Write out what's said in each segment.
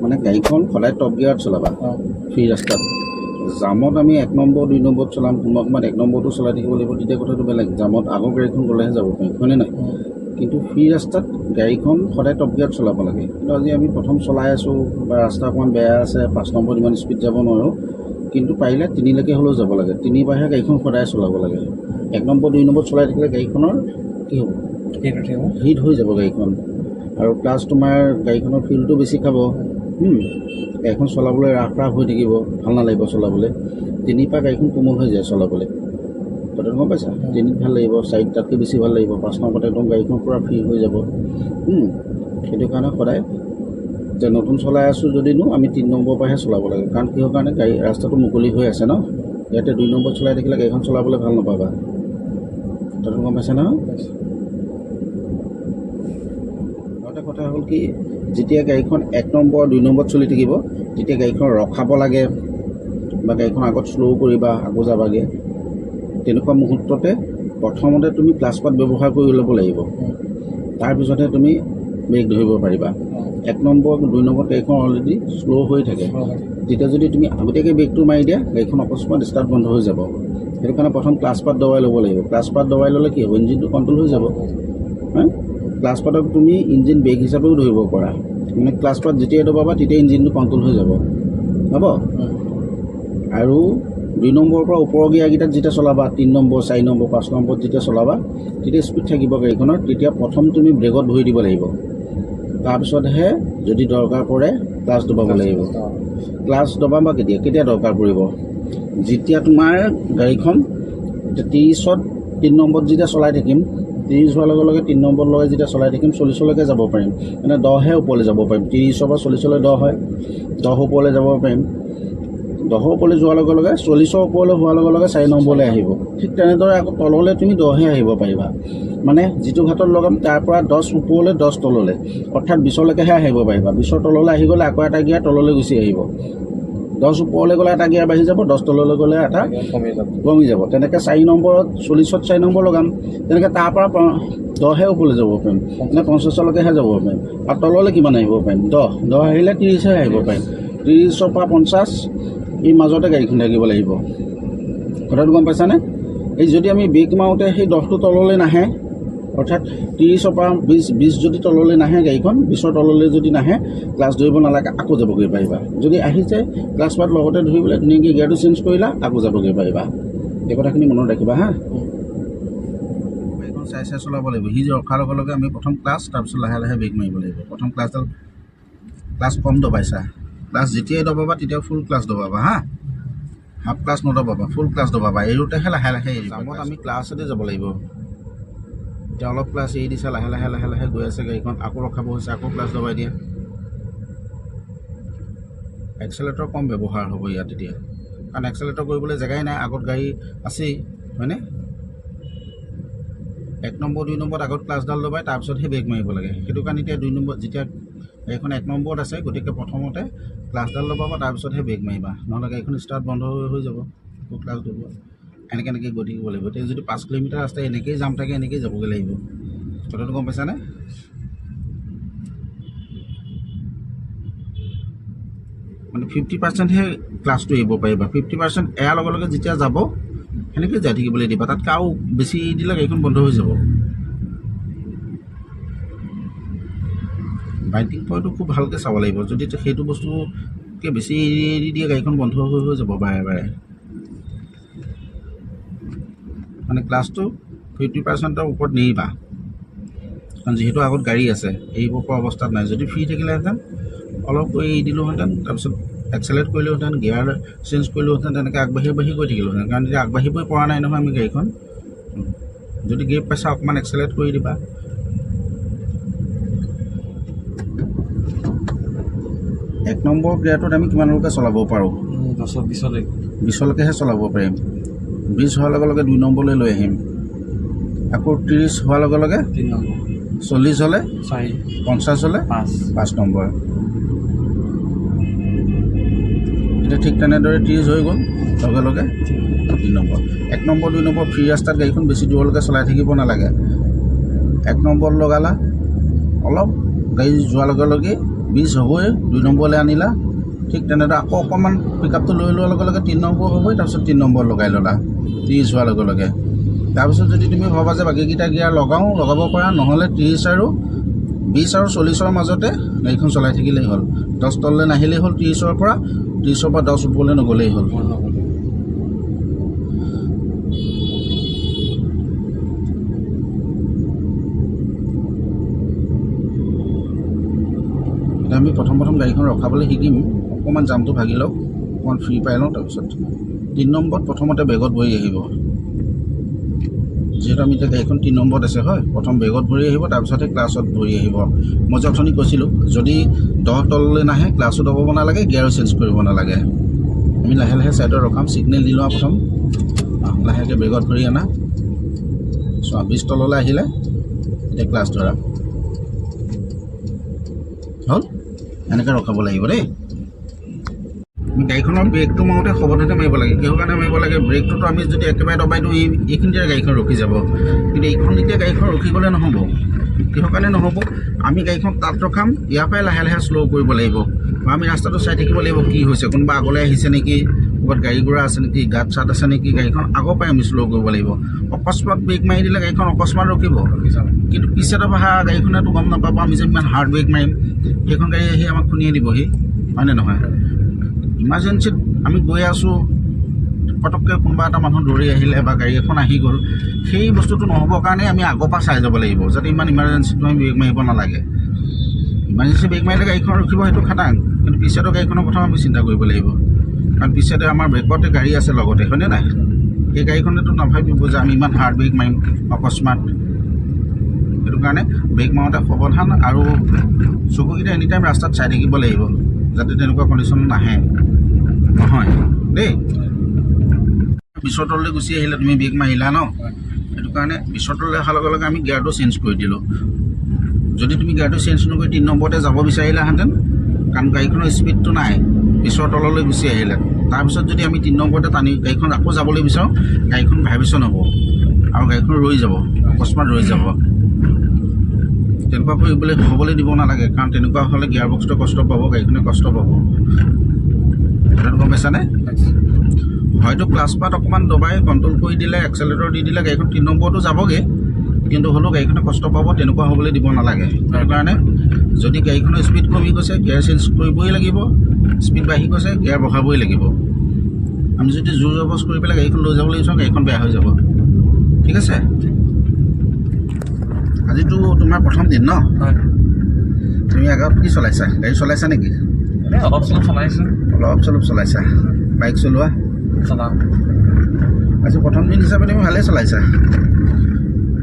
মানে গাড়ীখন সদায় টপ গিয়াৰত চলাবা ফ্ৰী ৰাস্তাত। জামত আমি 1 নম্বৰ 2 নম্বৰত চলাম, কোনোবা সময়ত 1 নম্বৰটো চলাই থাকিব লাগিব, তেতিয়া কথাটো বেলেগ। জামত আগৰ গাড়ীখন গ'লেহে যাব পাৰিম, হয়নে নহয়? কিন্তু ফ্ৰী ৰাস্তাত গাড়ীখন সদায় টপ গিয়াৰত চলাব লাগে। কিন্তু আজি আমি প্ৰথম চলাই আছোঁ বা ৰাস্তা অকণমান বেয়া আছে, 5 নম্বৰত ইমান স্পীড যাব নোৱাৰোঁ, কিন্তু পাৰিলে 3লৈকে হ'লেও যাব লাগে। 3 বাহে গাড়ীখন সদায় চলাব লাগে। 1 নম্বৰ 2 নম্বৰত চলাই থাকিলে গাড়ীখনৰ কি হ'ব? হিট হৈ যাব গাড়ীখন, আৰু প্লাছ তোমাৰ গাড়ীখনৰ ফিউলটো বেছি খাব। গাড়ীখন চলাবলৈ ৰাফ ৰাফ হৈ থাকিব, ভাল নালাগিব চলাবলৈ। 3 পৰা গাড়ীখন কোমল হৈ যায় চলাবলৈ, কথাটো গম পাইছা? 3ত ভাল লাগিব, 4ত তাতকৈ বেছি ভাল লাগিব, 5 নম্বৰত একদম গাড়ীখন পূৰা ফ্ৰী হৈ যাব। সেইটো কাৰণে সদায় যে নতুন চলাই আছোঁ যদিনো আমি 3 নম্বৰৰ পৰাহে চলাব লাগে। কাৰণ কিহৰ কাৰণে? গাড়ী ৰাস্তাটো মুকলি হৈ আছে ন, ইয়াতে 2 নম্বৰত চলাই থাকিলে গাড়ীখন চলাবলৈ ভাল নাপাবা। কথাটো গম পাইছা নহয়? আৰু এটা কথা হ'ল কি, যেতিয়া গাড়ীখন 1 নম্বৰ 2 নম্বৰত চলি থাকিব, তেতিয়া গাড়ীখন ৰখাব লাগে বা গাড়ীখন আগত শ্ল' কৰিবা, আকৌ যাবাগৈ, তেনেকুৱা মুহূৰ্ততে প্ৰথমতে তুমি ক্লাছ পাত ব্যৱহাৰ কৰি ল'ব লাগিব, তাৰপিছতহে তুমি ব্ৰেক ধৰিব পাৰিবা। 1 নম্বৰ 2 নম্বৰত গাড়ীখন অলৰেডি শ্ল' হৈ থাকে, তেতিয়া যদি তুমি আগতীয়াকৈ ব্ৰেকটো মাৰি দিয়া, গাড়ীখন অকস্মাত ষ্টাৰ্ট বন্ধ হৈ যাব। সেইটো কাৰণে প্ৰথম ক্লাছ পাত দবাই ল'ব লাগিব। ক্লাছ পাত দবাই ল'লে কি হ'ব? ইঞ্জিনটো কণ্ট্ৰল হৈ যাব। হা, ক্লাছ পাতক তুমি ইঞ্জিন ব্ৰেক হিচাপেও ধৰিব পাৰা, মানে ক্লাছ পাত যেতিয়াই দবাবা তেতিয়া ইঞ্জিনটো কণ্ট্ৰল হৈ যাব, হ'ব। আৰু 2 নম্বৰৰ পৰা ওপৰৰ গিয়াৰকেইটাত যেতিয়া চলাবা, 3 নম্বৰ 4 নম্বৰ 5 নম্বৰত যেতিয়া চলাবা, তেতিয়া স্পীড থাকিব গাড়ীখনৰ, তেতিয়া প্ৰথম তুমি ব্ৰেকত ভৰি দিব লাগিব, তাৰপিছতহে যদি দৰকাৰ পৰে ক্লাছ দবাব লাগিব। ক্লাছ দবাবা কেতিয়া? কেতিয়া দৰকাৰ পৰিব? যেতিয়া তোমাৰ গাড়ীখন 30ত 3 নম্বৰত যেতিয়া চলাই থাকিম, 30 হোৱাৰ লগে লগে 3 নম্বৰত লগাই যেতিয়া চলাই থাকিম, 40লৈকে যাব পাৰিম, মানে 10হে ওপৰলৈ যাব পাৰিম। 30ৰ পৰা 40লৈ 10 হয়, 10 ওপৰলৈ যাব পাৰিম। 10ৰ ওপৰলৈ যোৱাৰ লগে লগে 40ৰ ওপৰলৈ হোৱাৰ লগে লগে 4 নম্বৰলৈ আহিব। ঠিক তেনেদৰে আকৌ তললৈ তুমি 10হে আহিব পাৰিবা, মানে যিটো ঘাটত লগাম তাৰ পৰা 10 ওপৰলৈ 10 তললৈ, অৰ্থাৎ 20লৈকেহে আহিব পাৰিবা। 20ৰ তললৈ আহি গ'লে আকৌ এটা গিয়াৰ তললৈ গুচি আহিব। 10 ওপৰলৈ গ'লে এটা গিয়াৰ বাঢ়ি যাব, 10 তললৈ গ'লে এটা কমি যাব। তেনেকৈ 4 নম্বৰত 40ত 4 নম্বৰ লগাম, তেনেকৈ তাৰ পৰা 10হে ওপৰলৈ যাব পাৰিম, মানে 50লৈকেহে যাব পাৰিম। আৰু তললৈ কিমান আহিব পাৰিম? 10। 10 আহিলে 30হে আহিব পাৰিম। 30ৰ পৰা 50 এই মাজতে গাড়ীখন থাকিব লাগিব। কথাটো গম পাইছানে? এই যদি আমি ব্ৰেক মাৰোঁতে সেই 10টো তললৈ নাহে, অৰ্থাৎ 30ৰ পৰা 20 যদি তললৈ নাহে, গাড়ীখন 20ৰ তললৈ যদি নাহে, ক্লাছ ধৰিব নালাগে, আকৌ যাবগৈ পাৰিবা। যদি আহি যায় ক্লাছ পাত লগতে ধৰি পেলাই ধুনীয়াকৈ গিয়াৰটো চেঞ্জ কৰিলা, আকৌ যাবগৈ পাৰিবা। এই কথাখিনি মনত ৰাখিবা হা। গাড়ীখন চাই চাই চলাব লাগিব। সি যে ৰখাৰ লগে লগে আমি প্ৰথম ক্লাছ, তাৰপিছত লাহে লাহে ব্ৰেক মাৰিব লাগিব। প্ৰথম ক্লাছডাল ক্লাছ কম দবাইছা, ক্লাছ যেতিয়াই দবাবা তেতিয়া ফুল ক্লাছ দবাবা হা, হাফ ক্লাছ নদবাবা, ফুল ক্লাছ দবাবা। এৰোঁতেহে লাহে লাহে এৰিবা। জামত আমি ক্লাছতে যাব লাগিব। এতিয়া অলপ ক্লাছ এৰি দিছা, লাহে লাহে লাহে লাহে গৈ আছে গাড়ীখন, আকৌ ৰখাব হৈছে, আকৌ ক্লাছ দবাই দিয়া। এক্সেলেটৰ কম ব্যৱহাৰ হ'ব ইয়াত তেতিয়া, কাৰণ এক্সেলেটৰ কৰিবলৈ জেগাই নাই, আগত গাড়ী আছেই, হয়নে? 1 নম্বৰ 2 নম্বৰত আগত ক্লাছডাল দবাই তাৰপিছতহে ব্ৰেক মাৰিব লাগে। সেইটো কাৰণে এতিয়া 2 নম্বৰ যেতিয়া গাড়ীখন 1 নম্বৰত আছে, গতিকে প্ৰথমতে ক্লাছডাল দবাবা, তাৰপিছতহে ব্ৰেক মাৰিবা, নহ'লে গাড়ীখন ষ্টাৰ্ট বন্ধ হৈ যাব, আকৌ ক্লাছ দবোৱা। এনেকৈ এনেকৈ গৈ থাকিব লাগিব। এতিয়া যদি 5 কিলোমিটাৰ ৰাস্তা এনেকৈয়ে জাম থাকে, এনেকৈয়ে যাবগৈ লাগিব। কথাটো গম পাইছানে? মানে 50%হে ক্লাছটো এৰিব পাৰিবা। 50% এৰাৰ লগে লগে যেতিয়া যাব, সেনেকৈয়ে যাই থাকিবলৈ দিবা। তাতকৈ আৰু বেছি দিলে গাড়ীখন বন্ধ হৈ যাব। বাইণ্ডিং পইণ্টটো খুব ভালকৈ চাব লাগিব। যদি সেইটো বস্তুতকৈ বেছি এৰি দিয়ে, গাড়ীখন বন্ধ হৈ যাব বাৰে বাৰে। মানে ক্লাছটো 50%ৰ ওপৰত নেৰিবা, কাৰণ যিহেতু আগত গাড়ী আছে, এৰিব পৰা অৱস্থাত নাই। যদি ফ্ৰী থাকিলেহেঁতেন অলপ এৰি দিলোঁহেঁতেন, তাৰপিছত এক্সেলেট কৰিলোঁহেঁতেন, গিয়াৰ চেঞ্জ কৰিলোঁহেঁতেন, তেনেকৈ আগবাঢ়ি বাঢ়ি গৈ থাকিলোঁহেঁতেন। কাৰণ এতিয়া আগবাঢ়িবই পৰা নাই নহয় আমি গাড়ীখন। যদি গেপ পাইছা অকণমান এক্সেলেট কৰি দিবা। 1 নম্বৰ গিয়াৰটোত আমি কিমানলৈকে চলাব পাৰোঁ? 20লৈকে। 20লৈকেহে চলাব পাৰিম। 20 হোৱাৰ লগে লগে 2 নম্বৰলৈ লৈ আহিম। আকৌ 30 হোৱাৰ লগে লগে 3 নম্বৰ, 40 হ'লে 4, 50 হ'লে 5, 5 নম্বৰ। এতিয়া ঠিক তেনেদৰে 30 হৈ গ'ল, লগে লগে 3 নম্বৰ। 1 নম্বৰ 2 নম্বৰ ফ্ৰী ৰাস্তাত গাড়ীখন বেছি দূৰলৈকে চলাই থাকিব নালাগে। 1 নম্বৰত লগালা, অলপ গাড়ী যোৱাৰ লগে লগে 20 হ'বই, 2 নম্বৰলৈ আনিলা। ঠিক তেনেদৰে আকৌ অকণমান পিক আপটো লৈ লোৱাৰ লগে লগে 3 নম্বৰ হ'বই, তাৰপিছত 3 নম্বৰ লগাই ল'লা 30 হোৱাৰ লগে লগে। তাৰপিছত যদি তুমি ভাবা যে বাকীকেইটা গিয়াৰ লগাওঁ, লগাব পাৰা, নহ'লে 30 আৰু 20 আৰু 40ৰ মাজতে গাড়ীখন চলাই থাকিলেই হ'ল। 10 তললৈ নাহিলেই হ'ল, 30ৰ পৰা 10 ওপৰলৈ নগ'লেই হ'ল। এতিয়া আমি প্ৰথম প্ৰথম গাড়ীখন ৰখাবলৈ শিকিম, অকণমান জামটো ভাগি লওক, অকণমান ফ্ৰী পাই লওঁ। তাৰপিছত 3 নম্বৰত প্ৰথমতে বেগত ভৰি আহিব, যিহেতু আমি এতিয়া গাড়ীখন 3 নম্বৰত আছে, হয়, প্ৰথম বেগত ভৰি আহিব, তাৰপিছতহে ক্লাছত ভৰি আহিব। মই যে অথনি কৈছিলোঁ, যদি 10 তললৈ নাহে ক্লাছো দবাব নালাগে, গিয়াৰো চেঞ্জ কৰিব নালাগে। আমি লাহে লাহে ছাইডত ৰখাম, ছিগনেল দি লোৱা প্ৰথম, লাহেকৈ বেগত ভৰি আনা। চোৱা 20 তললৈ আহিলে এতিয়া ক্লাছ ধৰা হ'ল। এনেকৈ ৰখাব লাগিব দেই। গাড়ীখনৰ ব্ৰেকটো মাৰোঁতে সাৱধানে মাৰিব লাগে। কিহৰ কাৰণে মাৰিব লাগে? ব্ৰেকটোতো আমি যদি একেবাৰে দবাই দিওঁ, এইখিনিতে গাড়ীখন ৰখি যাব। কিন্তু এইখিনিতে গাড়ীখন ৰখি গ'লে নহ'ব। কিহৰ কাৰণে নহ'ব? আমি গাড়ীখন তাত ৰখাম, ইয়াৰ পৰাই লাহে লাহে শ্ল' কৰিব লাগিব, বা আমি ৰাস্তাটো চাই থাকিব লাগিব কি হৈছে, কোনোবা আগলৈ আহিছে নেকি, ক'ৰবাত গাড়ী ঘোঁৰা আছে নেকি, গাঁত চাত আছে নেকি। গাড়ীখন আগৰ পৰাই আমি শ্ল' কৰিব লাগিব। অকস্মাত ব্ৰেক মাৰি দিলে গাড়ীখন অকস্মাত ৰখিব, কিন্তু পিছত অহা গাড়ীখনেতো গম নাপাব আমি যে ইমান হাৰ্ড ব্ৰেক মাৰিম, সেইখন গাড়ী আহি আমাক খুন্দিয়াই দিবহি, হয়নে নহয়? ইমাৰ্জেঞ্চিত আমি গৈ আছোঁ, পটককৈ কোনোবা এটা মানুহ দৌৰি আহিলে বা গাড়ী এখন আহি গ'ল, সেই বস্তুটো নহ'বৰ কাৰণে আমি আগৰ পৰা চাই যাব লাগিব, যাতে ইমান ইমাৰ্জেঞ্চিত আমি ব্ৰেক মাৰিব নালাগে। ইমাৰ্জেঞ্চি ব্ৰেক মাৰিলে গাড়ীখন ৰখিব, সেইটো খাটাং, কিন্তু পিছতো গাড়ীখনৰ কথাও আমি চিন্তা কৰিব লাগিব, কাৰণ পিছতে আমাৰ ব্ৰেকতে গাড়ী আছে লগতে, হয়নে নাই? সেই গাড়ীখনেতো নাভাবিব যে আমি ইমান হাৰ্ড ব্ৰেক মাৰিম অকস্মাত। সেইটো কাৰণে ব্ৰেক মাৰোঁতে সাৱধান, আৰু চকুকেইটা এনি টাইম ৰাস্তাত চাই থাকিব লাগিব, যাতে তেনেকুৱা কণ্ডিশ্যন নাহে নহয় দেই। 20ৰ তললৈ গুচি আহিলে তুমি ব্ৰেক মাৰিলা ন, সেইটো কাৰণে 20ৰ তললৈ অহাৰ লগে লগে আমি গিয়াৰটো চেঞ্জ কৰি দিলোঁ। যদি তুমি গিয়াৰটো চেঞ্জ নকৰি 3 নম্বৰতে যাব বিচাৰিলাহেঁতেন, কাৰণ গাড়ীখনৰ স্পীডটো নাই, 20ৰ তললৈ গুচি আহিলে, তাৰপিছত যদি আমি 3 নম্বৰতে টানি গাড়ীখন আকৌ যাবলৈ বিচাৰোঁ, গাড়ীখন ভাইব্ৰেশ্যন হ'ব আৰু গাড়ীখন ৰৈ যাব, অকস্মাত ৰৈ যাব। তেনেকুৱা কৰিবলৈ হ'বলৈ দিব নালাগে, কাৰণ তেনেকুৱা হ'লে গিয়াৰ বক্সটোৱে কষ্ট পাব, গাড়ীখনে কষ্ট পাব। কথাটো গম পাইছানে? হয়তো ক্লাছ পাত অকণমান দবাই কণ্ট্ৰল কৰি দিলে, এক্সেলেটৰ দি দিলে গাড়ীখন 3 নম্বৰতো যাবগৈ, কিন্তু হ'লেও গাড়ীখনে কষ্ট পাব, তেনেকুৱা হ'বলৈ দিব নালাগে। সেইটো কাৰণে যদি গাড়ীখনৰ স্পীড কমি গৈছে, গিয়াৰ চেঞ্জ কৰিবই লাগিব, স্পীড বাঢ়ি গৈছে, গিয়াৰ বঢ়াবই লাগিব। আমি যদি জোৰ জবৰদস্ত কৰি পেলাই গাড়ীখন লৈ যাবলৈ বিচাৰোঁ, গাড়ীখন বেয়া হৈ যাব। ঠিক আছে? আজিতো তোমাৰ প্ৰথম দিন ন? তুমি আগত কি চলাইছা? গাড়ী চলাইছা নেকি? অলপ চলপ চলাইছোঁ। অলপ চলপ চলাইছা? বাইক চলোৱা? চলাওঁ। আজি প্ৰথম দিন হিচাপে তুমি ভালেই চলাইছা।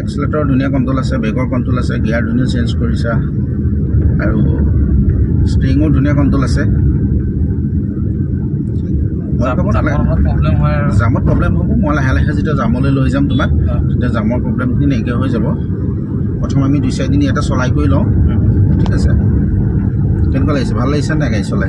এক্সেলেটৰ ধুনীয়া কণ্ট্ৰল আছে, ব্ৰেকৰ কণ্ট্ৰল আছে, গিয়াৰ ধুনীয়া চেঞ্জ কৰিছা, আৰু ষ্টিৰিঙো ধুনীয়া কণ্ট্ৰল আছে। জামত প্ৰব্লেম হ'ব, মই লাহে লাহে যেতিয়া জামলৈ লৈ যাম তোমাক, তেতিয়া জামৰ প্ৰব্লেমখিনি নাইকিয়া হৈ যাব। প্ৰথম আমি 2-4 দিন ইয়াতে চলাই কৰি লওঁ, ঠিক আছে? কেনেকুৱা লাগিছে? ভাল লাগিছে নাই গাড়ী চলাই?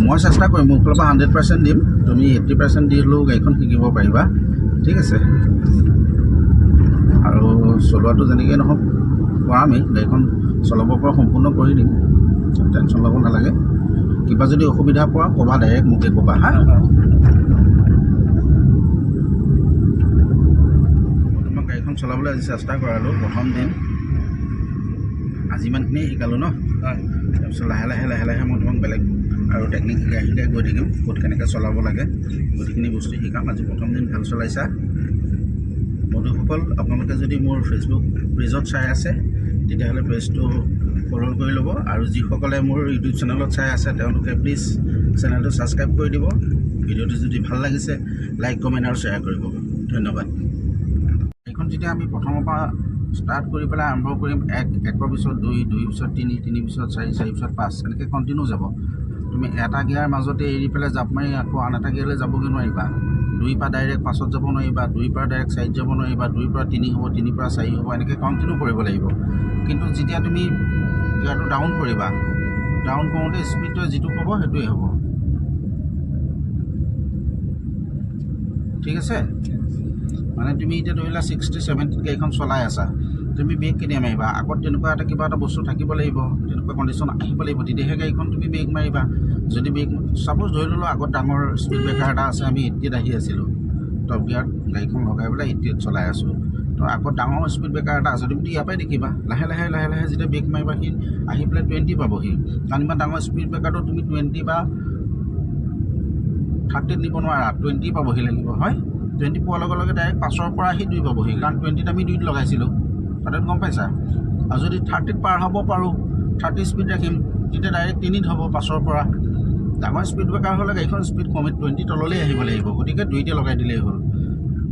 মই চেষ্টা কৰিম, মোৰ ফালৰ পৰা 100% দিম, তুমি 80% দি হ'লেও গাড়ীখন শিকিব পাৰিবা, ঠিক আছে? আৰু চলোৱাটো যেনেকৈ নহওক কৰামেই, গাড়ীখন চলাব পৰা সম্পূৰ্ণ কৰি দিম, টেনশ্যন ল'ব নালাগে। কিবা যদি অসুবিধা পোৱা ক'বা, ডাইৰেক্ট মোকে ক'বা, হা। তোমাক গাড়ীখন চলাবলৈ আজি চেষ্টা কৰালোঁ, প্ৰথম দিন, আজি ইমানখিনিয়ে শিকালোঁ ন? তাৰপিছত লাহে লাহে লাহে লাহে মই তোমাক বেলেগ আৰু টেকনিক শিকাই শিকাই গৈ থাকিম, ক'ত কেনেকৈ চলাব লাগে গোটেইখিনি বস্তু শিকাম। আজি প্ৰথম দিন ভাল চলাইছা। বন্ধুসকল, আপোনালোকে যদি মোৰ ফেচবুক পেজত চাই আছে, তেতিয়াহ'লে পেজটো ফ'ল' কৰি ল'ব, আৰু যিসকলে মোৰ ইউটিউব চেনেলত চাই আছে তেওঁলোকে প্লিজ চেনেলটো ছাবস্ক্ৰাইব কৰি দিব। ভিডিঅ'টো যদি ভাল লাগিছে লাইক, কমেণ্ট আৰু শ্বেয়াৰ কৰিব। ধন্যবাদ। এইখন যেতিয়া আমি প্ৰথমৰ পৰা ষ্টাৰ্ট কৰি পেলাই আৰম্ভ কৰিম, 1 পিছত 2, 2 পিছত 3, 3 পিছত 4, 4 পিছত 5, এনেকৈ কণ্টিনিউ যাব। তুমি এটা গিয়াৰ মাজতে এৰি পেলাই জাপ মাৰি আকৌ আন এটা গিয়াৰলৈ যাবগৈ নোৱাৰিবা। 2 পৰা ডাইৰেক্ট 5ত যাব নোৱাৰিবা, 2 পৰা ডাইৰেক্ট 4ত যাব নোৱাৰিবা, 2 পৰা 3 হ'ব, 3 পৰা 4 হ'ব, এনেকৈ কণ্টিনিউ কৰিব লাগিব। কিন্তু যেতিয়া তুমি গিয়াৰটো ডাউন কৰিবা, ডাউন কৰোঁতে স্পীডটোৱে যিটো ক'ব সেইটোৱে হ'ব, ঠিক আছে? মানে তুমি এতিয়া ধৰি লোৱা 60-70 গাড়ীখন চলাই আছা, তুমি ব্ৰেক কেতিয়া মাৰিবা? আগত তেনেকুৱা এটা কিবা এটা বস্তু থাকিব লাগিব, তেনেকুৱা কণ্ডিশ্যন আহিব লাগিব, তেতিয়াহে গাড়ীখন তুমি ব্ৰেক মাৰিবা। যদি ব্ৰেক ছাপ'জ ধৰি ল'লোঁ আগত ডাঙৰ স্পীড ব্ৰেকাৰ এটা আছে, আমি 80ত আহি আছিলোঁ, টপ গিয়াৰত গাড়ীখন লগাই পেলাই 80ত চলাই আছোঁ, তো আগত ডাঙৰ স্পীড ব্ৰেকাৰ এটা আছে, তুমিতো ইয়াৰ পৰাই দেখিবা লাহে লাহে লাহে লাহে যেতিয়া ব্ৰেক মাৰিবা সি আহি পেলাই 20 পাবহি। কাৰণ ইমান ডাঙৰ স্পীড ব্ৰেকাৰটো তুমি 20 বা 30ত নিব নোৱাৰা, 20 পাবহি লাগিব। হয়, 20 পোৱাৰ লগে লগে ডাইৰেক্ট 5ৰ পৰা আহি 2 পাবহি, কাৰণ 20ত আমি 2ত লগাইছিলোঁ, কথাটো গম পাইছা? আৰু যদি 30ত পাৰ হ'ব পাৰোঁ, 30 স্পীড ৰাখিম, তেতিয়া ডাইৰেক্ট 3ত হ'ব 5ৰ পৰা। ডাঙৰ স্পীড ব্ৰেকাৰ হ'লে গাড়ীখন স্পীড কমি 20 তললৈ আহিব লাগিব, গতিকে 2তে লগাই দিলেই হ'ল।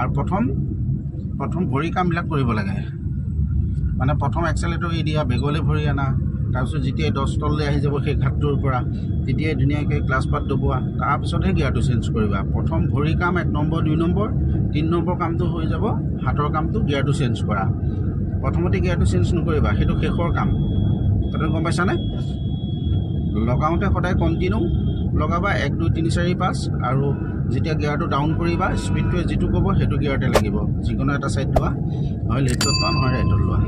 আৰু প্ৰথম প্ৰথম ভৰি কামবিলাক কৰিব লাগে, মানে প্ৰথম এক্সেলেটৰ এৰি দিয়া, বেগলৈ ভৰি আনা, তাৰপিছত যেতিয়াই 10 তললৈ আহি যাব সেই ঘাটটোৰ পৰা, তেতিয়াই ধুনীয়াকৈ ক্লাছ পাত দবোৱা, তাৰপিছতহে গিয়াৰটো চেঞ্জ কৰিবা। প্ৰথম ভৰি কাম 1 নম্বৰ, 2 নম্বৰ, 3 নম্বৰ কামটো হৈ যাব হাতৰ কামটো, গিয়াৰটো চেঞ্জ কৰা। প্ৰথমতে গিয়াৰটো চেঞ্জ নকৰিবা, সেইটো শেষৰ কাম। কথাটো গম পাইছানে? লগাওঁতে সদায় কণ্টিনিউ লগাবা 1 2 3 4 5, আৰু যেতিয়া গিয়াৰটো ডাউন কৰিবা স্পীডটোৱে যিটো ক'ব সেইটো গিয়াৰতে লাগিব, যিকোনো এটা ছাইড লোৱা, নহয় লেফ্টত লোৱা নহয় ৰাইটত লোৱা।